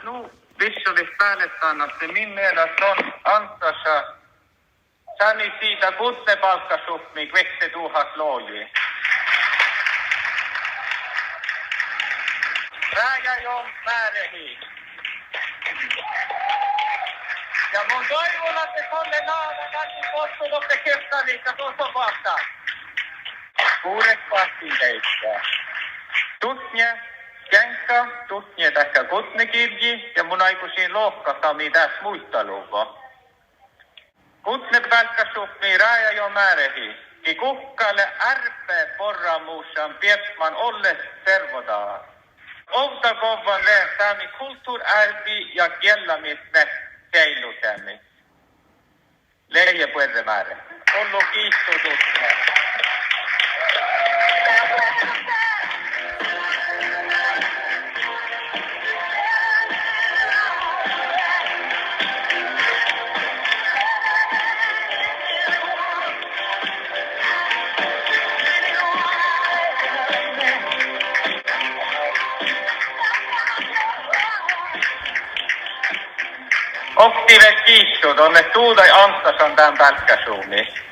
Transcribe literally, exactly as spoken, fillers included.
Nu vissorit bálehtan ahte min mielas don Antaša sámi siida gudne bálkkašupmi guokteduhát logi. Rájájoga Márehii. Ja mun doaivvun ahte son lea naga dál boahtá doppe keskariikkas osa boahtá. Bures boahtin deike. Dutnje geaŋkka, dutnje dahká gudnegirjji ja mun áiggošin lohkat dan mii dás muitaluvvo. Gudne bálkkašupmi Rájájoga Márehii, gii guhká lea árbe borramušan biebman olles servodaga. Ovdagovvan lea sámi kultuvrárbi ja giellamis geailluseami. Lei buorre, Máre. Ollu giitu dutnje. Oktii vel giitu, don leat duđai Antašan dán bálkkašumi.